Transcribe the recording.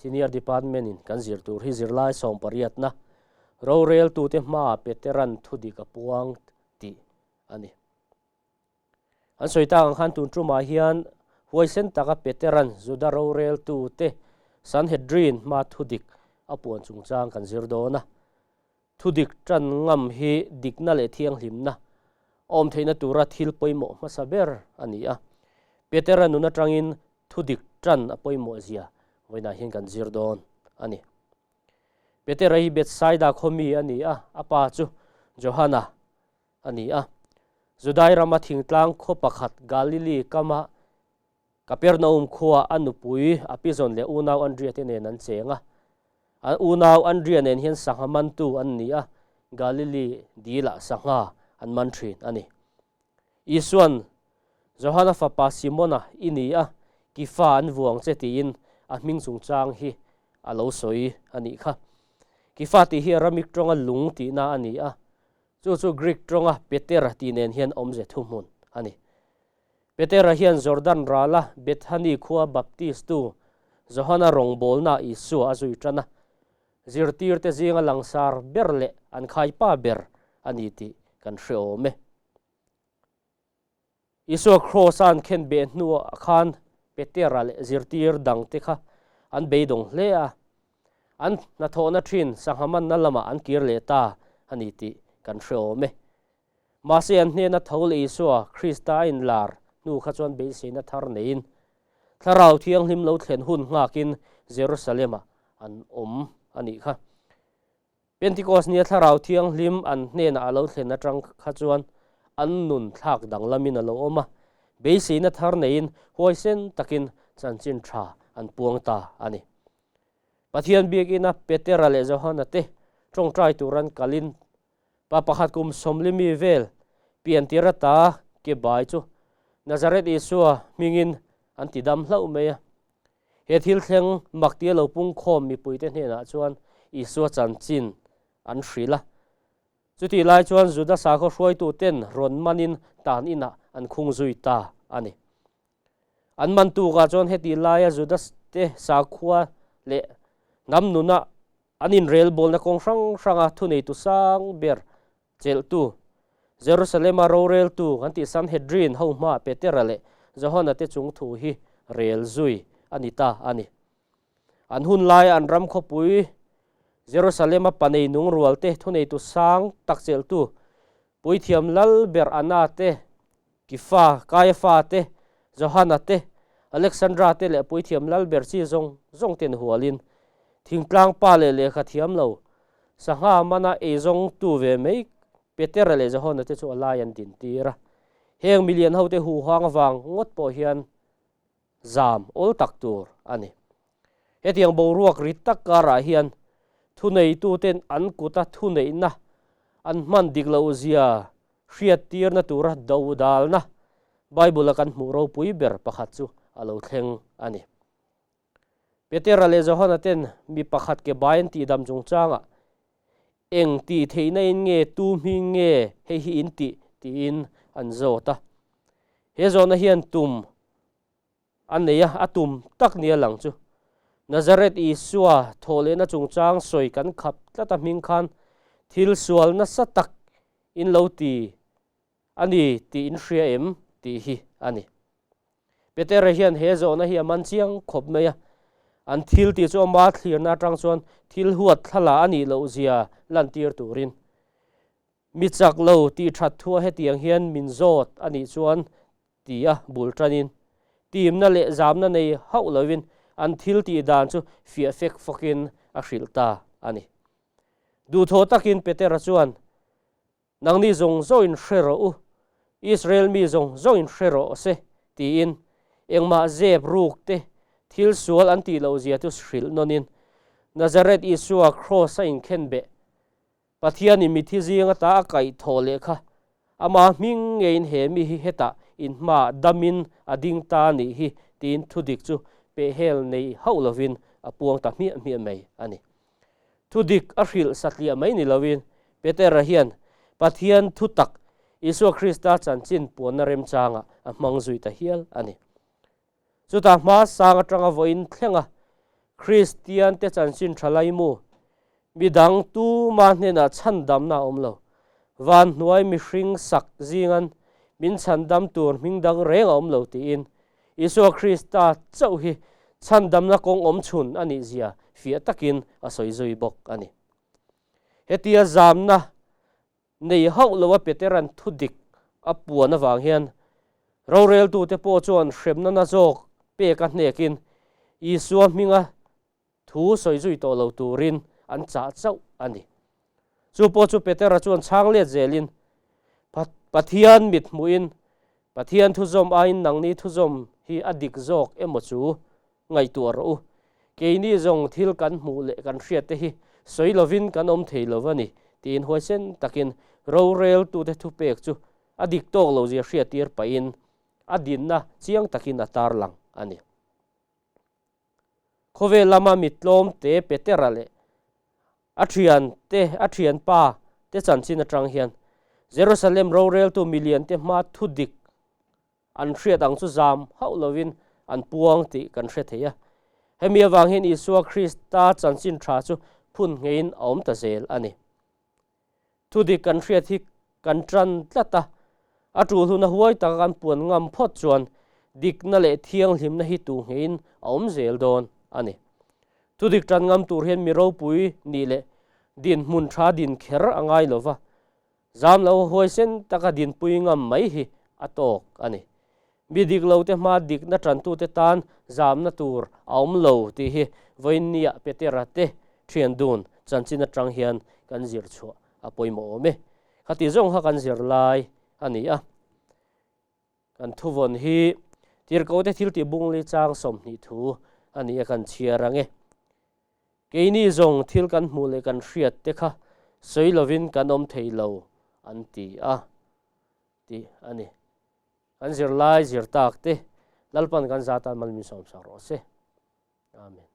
Senior Department in kan zir tur hi zirlai sawmpariatna roreltute hmaah Peteran thudik a puang tih a ni. An sawi tak ang khan tun tumah hian huaisen taka Peteran Juda roreltute Sanhedrin hma thudik a puan chungchang kan zir dawn a. Thudik tan ngam hi dikna leh thianghlimna awm theihna tura thil pawimawh hmasa ber a ni a. Petera nun atangin thudik tan a pawimawh zia vawiinah hian kan zir dawn a ni. Petera hi Bethsaida khaw mi a ni a, a pa chu Johana a ni a. Judai rama thingtlang khaw pakhat Galili kama Kapernaum khua a nupui a pizawn leh unau Andria te nen an cheng a. A unau Andria nen hian sangha mantu an ni a, Galili dilah sangha an man thin a ni. Isuan, Johana fapa Simona i ni a, Kifa an vuang che tiin a hming chungchang hi a lo sawi a nih kha. Kifa tih hi Aramik tawnga lung tihna a ni a, chu chu Greek tawnga Peter tih nen hian awmze thuhmun a ni. Petera hian Jordan rala Bethany khua Baptistu Johana rawngbawlna Isua a zui tan a, zirtirte zinga langsar ber leh an khaipa ber a ni tih kan hre awm e. Isua Kraws-a an khen beh hnuah khan Petera leh zirtir dangte kha an beidawng hle a, an hnathawhna thin sangha manna lamah an kir leh ta a ni tih kan hre awm e. Mahse an hnena tho leh Isua Krista a inlar hnu kha chuan beiseina thar neiin Thlarau Thianghlim lo thlen hun nghakin Jerusalem-ah an awm a nih kha. Pentecost nia Thlarau Thianghlim an hnenah a lo thlen atang kha chuan an nun thlak danglamin a lo awm a, beiseina thar neiin huaisen takin chanchin tha an puang ta a ni. Pathian biakina Petera leh Johana te tawngtai tur an kalin Pa pakhat kum sawmlimi vel piantir ata ke bai chu Nazareth Isua hmingin an ti dam hlauh mai a. He thil thleng mak tia lo pungkhawm mipuite hnenah chuan Isua chanchin an hrilh a. Chutih lai chuan Juda sakhaw hruaituten rawn manin tan inah an khung zui ta a ni. An man tukah chuan heti laia Juda te sakhua leh hnam nuna An inrelbawlna kawng hrang hranga thuneitu sang ber chelhtu, Jerusalema roreltu kan tih Sanhedrin ho hmaah Petera leh Johana te chung thu hi rel zui a ni ta a ni. An hun laia an ram khawpui Jerusalema panei nung rualte thuneitu sang tak chelhtu Puithiam lal ber Anna te, Kifa, Kaiafa te, Johana te, Alexandra te leh Puithiam lal ber chi zawng zawng ten hualin thingtlang pa leh lehkha thiam lo, sangha mana ei zawng tu ve mai Petera leh Johana te chu a lai an din tir a. Heng milian hote huhang avang ngawt pawh hian zam awl tak tur a ni. Hetiang boruak rit tak karah hian thuneituten an kuta thuneihna an hman dik loh zia hriattirna tura dodalna Bible-a kan hmuh ropui ber pakhat chu a lo thleng a ni. Petera leh Johana ten mi pakhat ke bai an tihdam chungchangah eng tih theihna in nge tu hming nge hei hi in tih tiin an zawt a. He zawhna hian tum a nei a, a tum tak nia lang chu. Nazareth Isua thawhlehna chungchang sawi kan khap tlat a hming khan thil sual nasa tak in lo ti a ni tih in hria em tih hi a ni. Petera hian he zawhna hi a man chiang khawp mai a, an thil tih chu ama thlirna atang chuan thil huat thlala a nih loh zia lantir turin mi chak lo tih that thua hetiang hian min zawt a nih chuan tia bul tanin timna leh zamna nei hauh lovin an thil tih dan chu fiah fek fawkin a hrilh ta a ni. Duhthawh takin Petera chuan Nangni zawng zawngin hre rawh u, Israel mi zawng zawngin hre rawh se, tiin engmah zep ruk te thil sual an tih loh zia chu hrilh nawnin Nazareth Isua kraws a inkhen beh Pathianin mithi zing ata a kaih thawh leh kha ama hming ngeiin he mi hi hetah inhmaah damin a ding ta nih hi tiin thudik chu pehhel nei hauh lovin a puang ta hmiah hmiah mai a ni. Thudik a hrilh satliah mai ni loin Petera hian Pathian thu tak Isua Krista chanchin puanna remchangah a hmang zui ta hial a ni. Chutah hma sang atanga vawiin thlenga Kristian te chanchin tha laimu, midang tuma hnenah chhandamna a awm lo. Van hnuai mihring sak zingan min chhandam tur hming dang reng a awm lo tiin Isua Krista chauh hi chhandamna kawng awm chhun a nih zia fiah takin a sawi zui bawk a ni. Hetia zamna nei hauh loa Petera'n thu dik a puan avang hian roreltute pawh chuan hremna na zawk pek a hnekin Isua hminga thu sawi zui tawh lo turin an chah chauh a ni. Chu pawh chu Petera chuan chhang let zelin, Pathian mit hmuhin Pathian thuzawm aiin nangni thuzawm hi a dik zawk emaw chu ngaihtuah rawh u. Keini zawng thil kan hmuh leh kan hriat te hi sawi lovin kan awm thei lo a ni, tiin huaisen takin roreltute thupek chu a dik tawk lo zia hriattir pahin a dinna chiang takin a tarlang a ni. Khawvel lama mittlawm te Petera leh a thian te a thianpa te chanchin atang hian Jerusalem roreltu milian te hma thudik An hriat ang chu zam hauh lovin an puang tih kan hre thei a. Hemi avang hian Isua Krista chanchin tha chu phun ngheiin a awm ta zel a ni. Thudik kan hriat hi kan tan tlat a, a tul hun a huai taka kan puan ngam phawt chuan dikna leh thianghlimna hi tu ngheiin a awm zel dawn a ni. Thudik tan ngam tur hian mi ropui nih leh dinhmun tha din kher a ngai lova, Zam lo huaisen taka dinpui ngam mai hi a tawk a ni. Mi dik lo te hma dikna tantute tan zamna tur a awm lo tih hi vawiinniah Petera te thian dun chanchin atang hian kan zir chhuah a pawimawh awm e. Khati zawng kha kan zir lai a ni a. Kan thuvawn hi Tirhkohte thiltih bungli chang 20 thu a ni a kan chhiar ang e. Keini zawng thil kan hmuh leh kan hriat te kha sawi lovin kan awm thei lo an ti a tih a ni. Kan zirlai zir tak te Lalpan kan zatan malmin sawmsak rawh se. Amen.